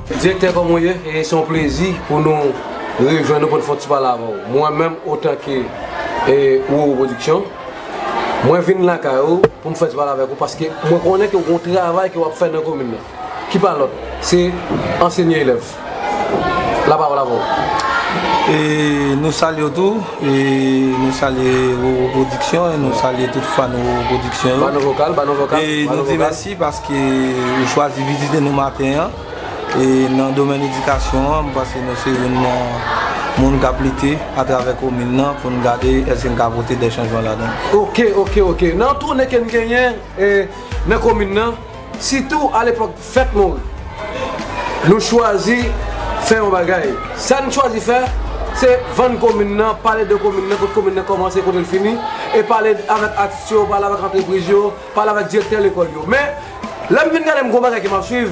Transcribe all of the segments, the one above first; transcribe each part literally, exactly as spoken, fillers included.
Direktè, kòman w ye? E se yon plezi pou nou rejwenn nou pou n fè yon ti pale avè w. Mwen menm, otanke, e, Roro Production, mwen vin lakay ou pou m fè ti pale avèk ou, paske mwen konnen ke w gen yon travay ke w ap fè nan komin nan. Ki pa lòt, se ansenye elèv. Lapawòl avè w. E nou salye w tou, e nou salye Roro Production, e nou salye tout fan Roro Production yo. Ba nou vokal, ba nou vokal, e ba nou nou di vokal. Mèsi paske ou chwazi vizite nou maten an. E nan domèn edikasyon an, m panse nou se youn nan moun k ap lite atravè komin nan pou n gade èske n ka pote de chanjman ladan l. Ok, ok, ok. Nan tounen ke n genyen, e, nan komin nan, sitou alepòk fèt Mori, nou chwazi fè yon bagay. Sa n chwazi fè, se vann komin nan, pale de komin nan, kote komin nan kòmanse, kote l fini, e pale avèk atis yo, pale avèk antrepriz yo, pale avèk direktè lekòl yo. Men, lè m vin gade, m gen yon bagay ke m ap swiv.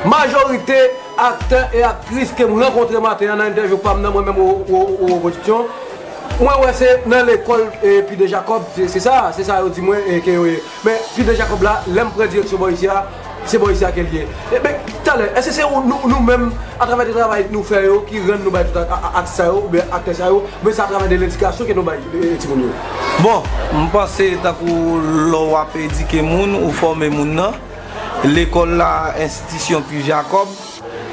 Majorite aktè e aktris ke m rankontre maten an nan entèvyou pa m nan, mwen menm, o, o, o, opozisyon, mwen wè se nan lekòl, e, Pide Jacob, se, se sa, se sa yo di mwen, e, ke yo ye. Men Pide Jacob la, lè m pran direksyon bò isi a, se bò isi a ke l ye. E ben, talè, èske se ou, nou, nou menm, atravè de travay nou fè yo, ki rann nou bay tout a, a, a, atis sa yo, oubyen aktè sa yo, oubyen se atravè de ledikasyon ke nou bay, e, e, timoun yo? Bon, m panse tankou lè w ap edike moun, ou fòme moun nan, lekòl la, enstitisyon Pi Jakòb,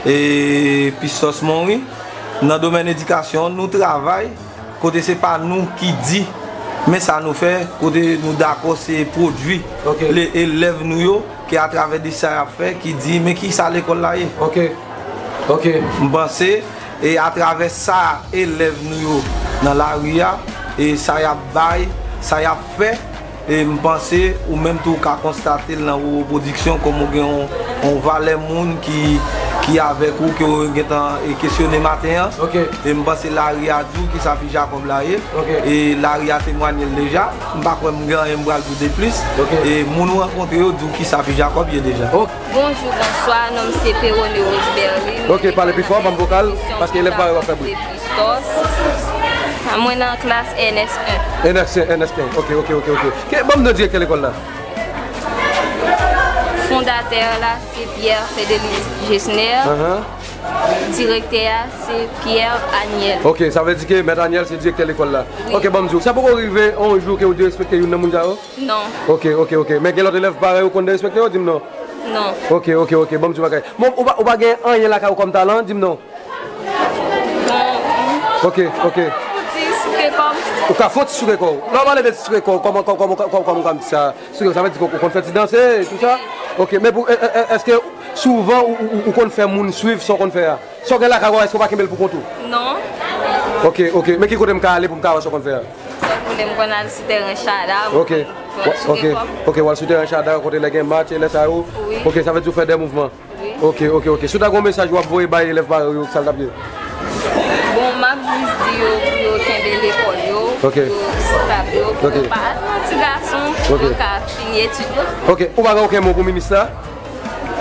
e Pistos Monri, nan domèn edikasyon, nou travay, kote se pa nou ki di, men sa nou fè, kote nou dakò se pwodui, ok, le, elèv nou yo, ke atravè de sa y ap fè, ki di, men ki sa lekòl la ye. Ok, ok. M panse, e atravè sa elèv nou yo nan lari a, e sa y ap bay, sa y ap fè, e m panse ou menm tou ou ka konstate l nan Roro Production, kòm ou gen yon, yon valè moun ki, ki avèk ou, ke w gentan, e, kesyone maten an. Ok. E m panse lari a di w kisa Pi Jakòb la ye. Ok. E lari a temwanye l deja. M pa kwè m gen anyen m pral di w de plis. Ok. E moun ou rankontre yo di w kisa Pi Jakòb ye deja. Ok. Bonjou, bonswa, non m se Perone Roseberly. Ok, pale pi fò, ban m vokal, paske elèv parèy w ap fè bri. Pistos. Mwen nan klas N S en. N S en, N S en, ok, ok, ok, ok. Ke, ban m non direktè lekòl la. Fondatè la, se Pierre Fedeliz Gesner. Ahan. Direktè a, se Pierre Aniel. Ok, sa vle di ke mèt Aniel se direktè lekòl la. Wi. Ok, ban m di w, sa poko rive yon jou ke w derespekte youn nan moun sa yo? Non. Ok, ok, ok. Men gen lòt elèv parèy ou konn derespekte yo, di m non. Non. Ok, ok, ok. Ban m di w bagay. Bon, ou pa, ou pa gen anyen lakay ou kòm talan, di m non. Bon. Ok, ok. Ti souke kò m. Ou ka fè yon ti souke kò w. Lè w pale de ti souke kò w, kòman, kòman, kòman, kòman, kòman ou ka di sa? Souke, sa vle di ke ou konn fè ti danse, tout sa? Ok, men pou, e, e, e, èske souvan ou, ou, ou konn fè moun swiv sa w konn fè a? Sa w gen lakay ou, èske w pa kenbe l pou kont ou? Non. Ok, ok. Men ki kote m ka ale pou m ka wè sa w konn fè a? Sa w konnen m konn al sou tèren chada, m konn fè souke kò m. Ok. Wa-, ok. Ok, w al sou tèren chada, kote lè gen match, e lè sa yo? Wi. Ok, sa vle di w fè de mouvman? Wi. Ok, ok, ok. Si w ta gen yon mesaj w ap voye bay elèv parèy ou yo, sa l t ap ye? Bon, m ap jis di yo pou yo kenbe lekòl yo, ok, pou yo stab yo, pou, ok, yo pa al nan ti gason, ok, pou yo ka fini etid yo. Ok, ou pa gen okenn mo pou minis la?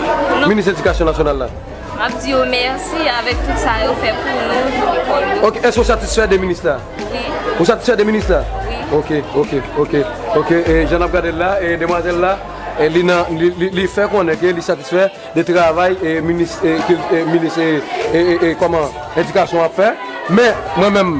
Non. Minis edikasyon nasyonal la? M ap di yo mèsi avèk tout sa yo fè pou nou, pou lekòl yo. Ok, èske w satisfè de minis la? Wi. Ou satisfè de minis la? Wi. Ok, ok, ok, ok. E jan n ap gade l la, e demwazèl la, e li nan, li, li, li fè konnen ke li satisfè de travay, e, minis, e, kil-, e, minis, e, e, e, e, kòman, edikasyon ap fè. Men, mwen menm,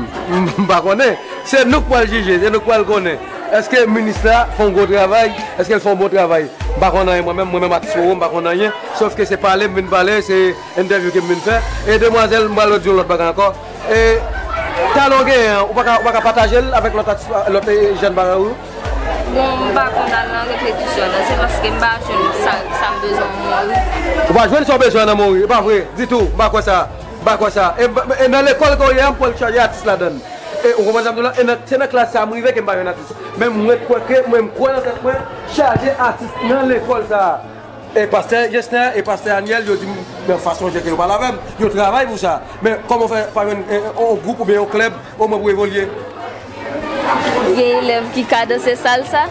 m pa konnen. Se nou k pral jije, se nou k pral konnen. Èske minis la fè yon gwo travay? Èske l fè yon bon travay? M pa konn anyen mwen menm, mwen menm atis Roro, m pa konn anyen. Sòf ke se pale, m vin pale, se entèvyou ke m vin fè. E demwazèl, m pral di yon lòt bagay ankò. E, talan w genyen an, ou pa ka, ou pa ka pataje l avèk lòt atis, lòt, e, jèn parèy ou? Bon, m pa konn al nan repetisyon nan, se paske m pa jwenn sa, sa m bezwen Monri. Ou pa jwenn sa w bezwen nan Monri, e pa vre, ditou, m pa kwè sa, m pa kwè sa. E, e nan lekòl ke w ye a, m kwè l chaje atis ladan l. E, ou konprann sa m di w la? E nan, se nan klas sa a m rive ke m pa jwenn atis. Men mwen kwè ke, mwen, m kwè nan tèt mwen, chaje atis nan lekòl sa a. E pastè Gesner e pastè Aniel, yo di m, nan fason jan ke yo pale avè m, yo travay pou sa. Men kòman w fè pa jwenn, e, e, yon gwoup oubyen yon klèb omwen pou evolye? Gen elèv ki ka danse salsa?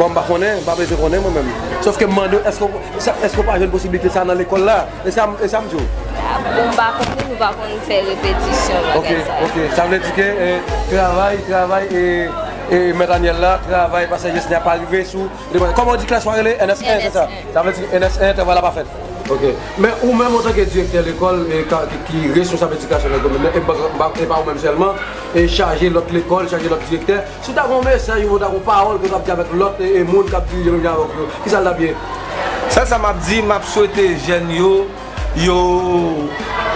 Bon, m pa konnen, m pa bezwen konnen mwen menm. Sòf ke m mande w, èske w, sa, èske w pa jwenn posiblite sa nan lekòl la? E sa, e sa m di w. Bon, m pa konnen, nou pa konn fè repetisyon, bagay sa. Ok, ok. Sa vle di ke, e, travay, travay, e, e, mèt Aniel la, travay pastè Gesner pa rive sou Kòman w di klas ou a rele? N S en, se sa? N S en. Sa vle di N S en, travay la pa fèt. Ok. Men ou menm antanke direktè lekòl e ka- ki, ki responsab edikasyon nan domèn nan, e pa, pa- e pa ou menm sèlman, e chaje lòt lekòl, chaje lòt direktè, si w ta gen yon mesaj oubyen w ta gen yon pawòl ke w t ap di avèk lòt e, e moun k ap dirije menm jan avèk yo, ki sa l t ap ye? Sèl sa m ap di, m ap swete jèn yo, yo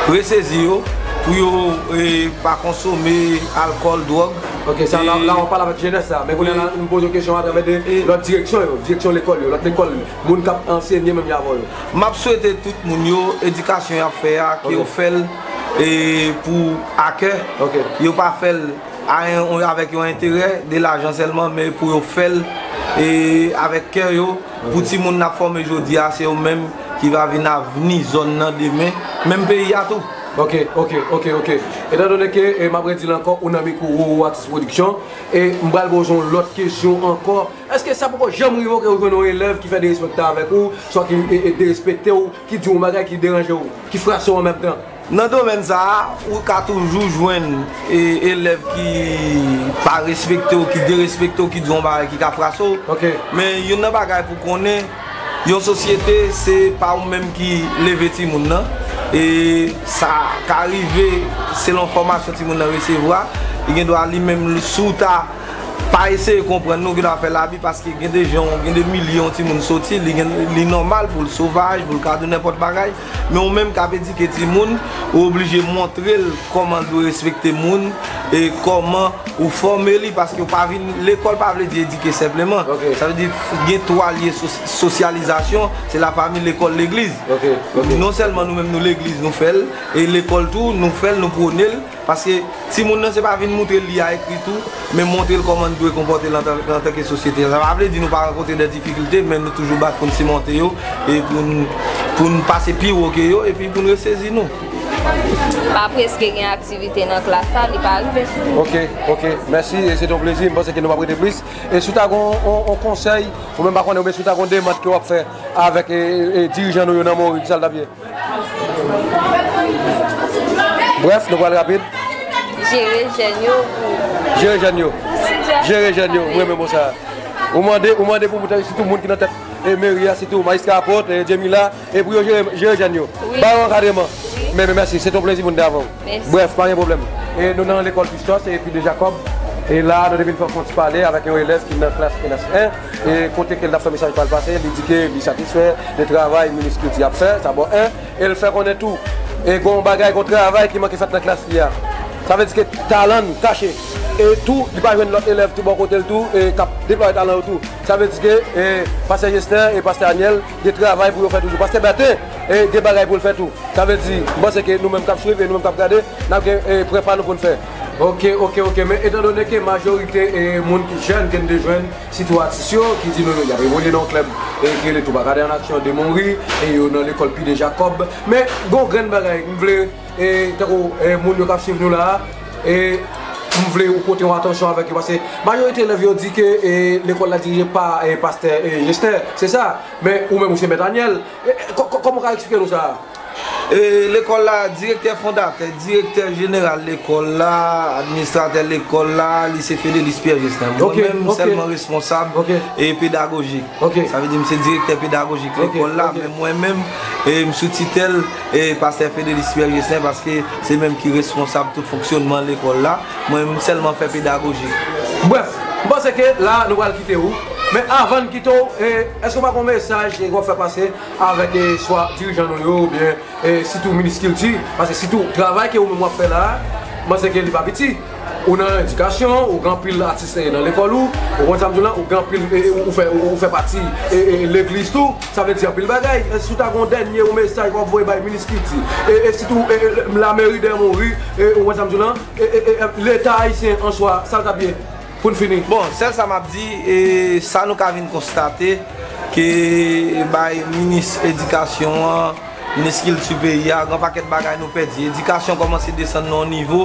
resezi yo, pou yo e, pa konsome alkòl, dwòg. Ok, sa la, e la w ap pale avèk jenès la. Men kounye a la, m poze w kesyon atravè de e lòt direksyon yo, direksyon lekòl yo, lòt lekòl, moun k ap ansenye menm jan avè w yo. M ap swete tout moun yo, edikasyon y ap fè a, ke yo fè l e, pou akè. Ok. Yo pa fè l a yon- avèk yon enterè de lajan sèlman, men pou yo fè l e, avèk kè yo. Pou timoun n ap fòme jodi a, se yo menm ki va vin avni zòn nan demen, menm peyi a tou. Ok, ok, ok, ok. Etandone ke, e, m ap redi l ankò, ou nan mikwo Roro Atis Pwodiksyon, e m pral poze w yon lòt kesyon ankò. Èske sa poko janm rive w ke w jwenn yon elèv ki fè derespekte avèk ou, swa ki e, e, derespekte w, ki di w yon bagay ki deranje w, ki frase w an menm tan? Nan domèn sa a, ou ka toujou jwenn e, elèv ki pa respekte w, ki derespekte w, ki di w yon bagay ki ka frase w. Ok. Men youn nan bagay pou konnen, yon sosyete, se pa ou menm ki leve timoun nan. E sa ka rive selon fòmasyon timoun nan resevwa. Li gen dwa li menm, si w ta pa eseye konprann, nou gen dwa fè l abi, paske gen de jan, gen de milye yon timoun soti, li gen, li nòmal pou l sovaj, pou l ka di nenpòt bagay. Men ou menm k ap edike timoun, ou oblije montre l kòman l dwe respekte moun e kòman ou fòme li, paske ou pa vin, lekòl pa vle di edike senpleman. Ok. Sa vle di f- gen twa lye sos- sosyalizasyon, se lafanmi, lekòl, legliz. Ok, ok. Non sèlman nou menm nou legliz nou fè l, e lekòl tou nou fè l, nou pwone l, paske timoun nan se pa vin moutre l li a ekri tou, men montre l kòman l dwe konpòte l antan, antanke sosyete. Sa pa vle di nou pa rankontre de difikilte, men nou toujou bat pou n simonte yo e pou n, pou n pase pi wo ke yo, epi pou n resezi nou. Pa prèske gen aktivite nan klas la, li pa rive sou nou. Ok, ok, mèsi, e se te yon plezi, m panse ke nou p ap rete plis. E si w ta gen yon, yon, yon konsèy, ou menm pa konnen, oubyen si w ta gen yon demann ke w ap fè avèk e, e, e, dirijan nou yo nan Mori, ki sa l t ap ye? Brèf, nou pral rapid. Jere jèn yo pou Jere jèn yo. Sitiyasyon Jere jèn yo, mwen menm bon sa. Ou mande, ou mande pou, pou sitou moun ki nan tèt e, meri a, sitou majistra Apot, e, Jemila, e pou yo jere, jere jèn yo. Wi. Ba yo ankadreman. Wi. Men, men, mèsi, se te yon plezi pou n te avè w. Mèsi. Brèf, pa gen pwoblèm. E nou nan lekòl Pistos e Pi de Jakòb. E la, nou te vin fè yon ti pale avèk yon elèv ki nan klas N S en. E kote ke l t ap fè mesaj pa l pase, li di ke li satisfè de travay minis kilti ap fè, sa bon en. E l fè konnen tou, e gen yon bagay, gen yon travay ki manke fèt nan klas li a. Sa vle di ke talan n kache. E tou, li pa jwenn lòt elèv tou bò kote l tou, e k ap deplwaye talan yo tou. Sa vle di ke, e, pastè Jestè e pastè Anyèl gen travay pou yo fè toujou. Pastè Bèten, e, gen bagay pou l fè tou. Sa vle di, m panse ke nou menm k ap swiv e nou menm k ap gade, n ap gen, e, pwen pa nou pou n fè. Ok, ok, ok. Men etandone ke majorite, e, moun ki jèn ke n te jwenn, sitou atis yo, ki di nou y ap evolye nan yon klèb, e, ki rele Toubakadè an Aksyon de Monri, e yo nan lekòl Pi de Jakòb. Men, gen yon grenn bagay, m vle, e, tankou, e, moun yo k ap swiv nou la a, e, m vle ou pote yon atansyon avèk yo, paske majorite elèv yo di ke, e, lekòl la dirije pa, e, pastè, e, Jestè, se sa, men ou menm ou se mèt Anyèl. E, e, kò-, kò-, kòman w ka eksplike nou sa? E, lekòl la, direktè fondatè, direktè jeneral lekòl la, administratè lekòl la, li se Fedelis Pierre Justin. Mwen menm, m sèlman responsab e pedagojik. Sa vle di, m se direktè pedagojik lekòl la, men mwen menm, e, m sou titèl, e, pastè Fedelis Pierre Justin, paske se menm ki responsab tout fonksyònman lekòl la. Mwen, m sèlman fè pedagojik. Brèf, m panse ke la, nou pral kite w. Men avan n kite w, e, èske w pa gen yon mesaj ke w ap fè pase avèk, e, swa dirijan nou yo, oubyen, e, sitou minis kilti, paske sitou travay ke ou menm w ap fè la a, m panse ke li pa piti. Ou nan edikasyon, ou gen anpil atis, e, nan lekòl ou, ou konn sa m di w lan, ou gen anpil, e, e, ou fè, ou, ou fè pati, e, e, legliz tou, sa vle di anpil bagay. E, si w ta gen yon dènye yon mesaj w ap voye bay minis kilti, e, e, sitou, e, e, lameri dè Monri, e, ou konn sa m di w lan, e, e, e, e, leta ayisyen an swa, sa l t ap ye? Pou n fini. Bon, sèl sa m ap di, e, sa nou ka vin konstate, ke bay minis edikasyon an, minis kilti peyi a, gen yon pakèt bagay nou pèdi. Edikasyon kòmanse desann nan yon nivo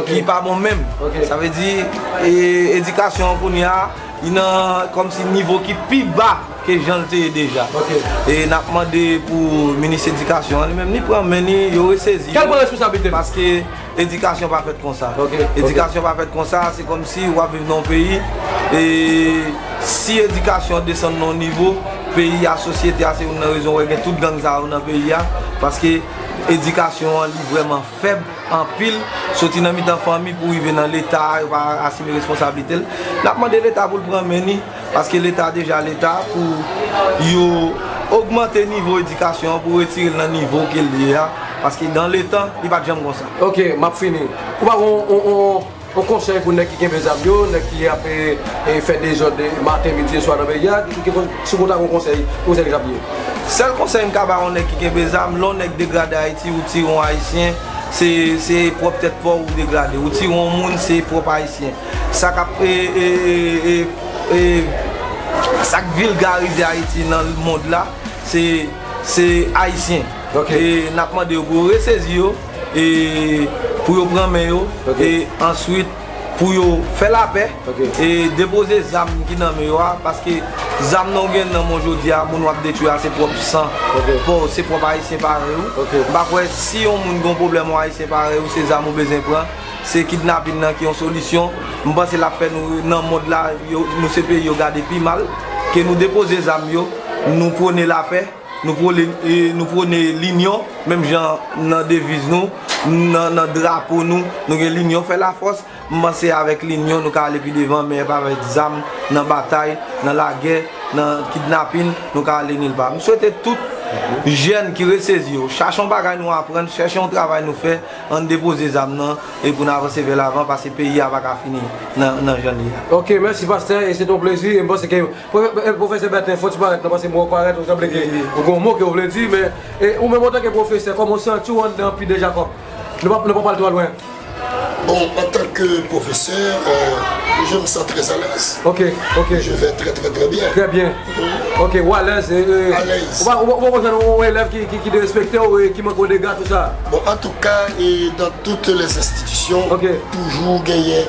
ki pa bon menm. Sa vle di, e, edikasyon an kounye a, li nan kòmsi nivo ki pi ba ke jan l te ye deja. E n ap mande pou minis edikasyon an, li menm, li pran men li, yo resezi yo. Kè l pran responsablite l. Paske edikasyon pa fèt konsa. Edikasyon pa fèt konsa, se kòmsi w ap viv nan yon peyi, e si edikasyon an desann nan yon nivo, Peyi a, sosyete a, se youn nan rezon w wè gen tout gang sa yo nan peyi a, paske edikasyon an li vrèman fèb anpil, soti nan mitan fanmi pou rive nan Leta, yo pa asime responsablite l. N ap mande Leta pou l pran men ni, paske Leta deja Leta, pou yo ogmante nivo edikasyon an, pou retire l nan nivo ke l ye a, paske dans le temps, li pa t janm konsa. Ok, m ap fini. Ou pa gon, on, on, on konsèy pou nèg ki kenbe zam yo, nèg ki ap, e, e, fè dezòd, e, maten, midi e swa nan peyi a, ki, ki, si w ta gon konsèy, konsèy li t ap ye? Sèl konsèy m ka ba yon nèg ki kenbe zam, lè yon nèg degrade Ayiti, ou tire yon Ayisyen, se, se pwòp tèt pa w ou degrade. Ou tire yon moun, se pwòp Ayisyen. Sa k ap, e, e, e, e, e, sa k vilgarize Ayiti nan mond la, se, se Ayisyen. Ok. E n ap mande yo pou yo resezi yo, e pou yo pran men yo, ok, e answit pou yo fè lapè, ok, e depoze zam ki nan men yo a, paske zam nan w gen nan men w jodi a, moun w ap detwi a, se pwòp san, ok, pa w, se pwòp Ayisyen parèy ou. Ok. M pa kwè si yon moun gen yon pwoblèm, yon Ayisyen parèy ou, se zam ou bezwen pran, se kidnapin nan ki yon solisyon. M panse l ap fè nou nan mond la, yo, nou se peyi yo gade pi mal, ke nou depoze zam yo, nou pwone lapè. Nou pwone, e, nou pwone linyon, menm jan nan deviz nou, nan, nan drapo nou, nou gen linyon fè lafòs. M panse avèk linyon, nou ka ale pi devan, men pa avèk zam, nan batay, nan lagè, nan kidnapin, nou ka ale nilpa. M swete tout jèn ki resezi yo, chache yon bagay nou aprann, chèche yon travay nou fè, ann depoze zam nan, e pou n avanse vè lavan, paske peyi a pa ka fini nan, nan jan li ye a. Ok, mèsi, pastè, e se te yon plezi, e m panse ke Pwofè-, e, Pwofesè Bertin, fò w ti parèt non, paske m wè w parèt, ou sanble ke ou gen yon mo ke w vle di, men, e, ou menm antanke pwofesè, kòman w santi w anndan Pide Jakòb? Nou pa, nou pa pral twò lwen. Bon, en tant que professeur, euh, je me sens très à l'aise. Ok, ok. Je vais très, très, très bien. Très bien. Ok, ou alèz, e, e, à l'aise, ou pa, ou pa, ou pa jwenn yon elèv ki, ki, ki derespekte w, e ki manke w dega, tout sa? Bon, en tout cas, et dans toutes les institutions, ok, toujou genyen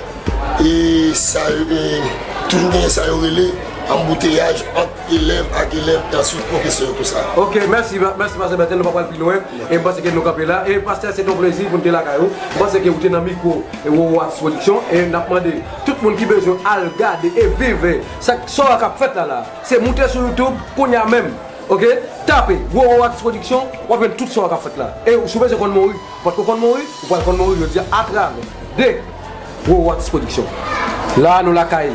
e sa, e, toujou genyen sa yo rele anbouteyaj ant elèv ak elèv, e answit pwofesè yo, tout sa. Ok, mèsi, mèsi, pastè Bertin, nou pa pral pi lwen. E m panse ke nou kanpe la. E pastè, se te yon plezi pou n te lakay ou. M panse ke ou te nan mikwo e Roro Artist Production. E n ap mande tout moun ki bezwen al gade e viv sa, sa w k ap fèt la, la. Se moute sou YouTube, kounye a menm. Ok? Tape Roro Artist Production, w ap jwenn tout sa w k ap fèt la. E si w bezwen konn Mori, ou pa t ko konn Mori, ou pral konn Mori jodi a atravè de Roro Artist Production. La, nou lakay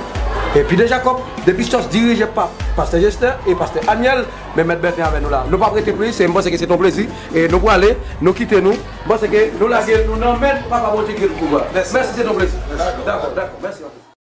e Pide Jakòb, de Pistos, dirije pa pastè Jester e pastè Aniel, men mèt Bertin avè nou la. Nou p ap rete plis, e m panse ke se te yon plezi. E nou prale, nou kite nou. M panse ke nou lage nou nan men Papa Bondye ki gen tout pouvwa. Mèsi. Mèsi, se te yon plezi. Mèsi. Dakò, dakò. Mèsi anpil.